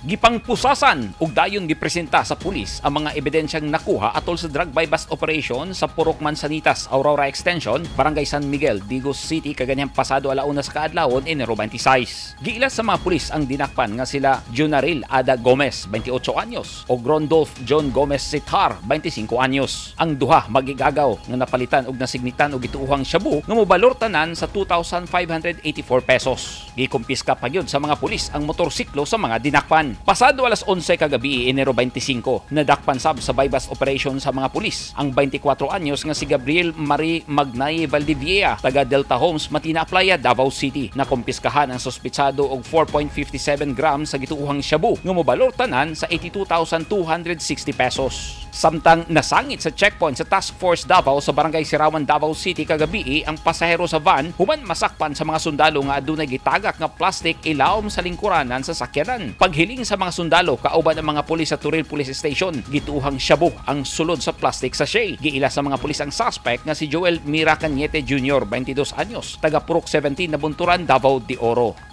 Gipangpusasan ug dayon gipresenta sa pulis ang mga ebidensyang nakuha atol sa drug buy bust operation sa Purok Mansanitas, Aurora Extension, Barangay San Miguel, Digos City kaganihang pasado alauna sa kaadlawon, Enero 26. Giila sa mga pulis ang dinakpan nga sila Junaril Ada Gomez, 28 anyos, o Grondolf John Gomez Sitar, 25 anyos. Ang duha magigagaw nga napalitan og nasignitan og gituohang shabu nga mobalor tanan sa 2,584 pesos. Gikumpiska pa gyud sa mga pulis ang motorsiklo sa mga dinakpan. Pasado alas 11 kagabi, Enero 25, nadakpan sab sa buy-bust operation sa mga pulis ang 24 anyos nga si Gabriel Marie Magnay Valdivia, taga Delta Homes, Matina Playa, Davao City. Nakumpiskahan ang suspitsado og 4.57 grams sa gituohang shabu nga mobalor tanan sa 82,260 pesos. Samtang nasangit sa checkpoint sa Task Force Davao sa Barangay Sirawan, Davao City kagabi ang pasahero sa van human masakpan sa mga sundalo nga adunay gitagak nga plastic ilawom sa lingkuranan sa sakyanan. Paghiling sa mga sundalo kauban ang mga pulis sa Toril Police Station, gituohang shabu ang sulod sa plastic sachet. Giila sa mga pulis ang suspect nga si Joel Mira Cañete Jr., 22 anyos, taga Purok 17 Nabunturan, Davao de Oro.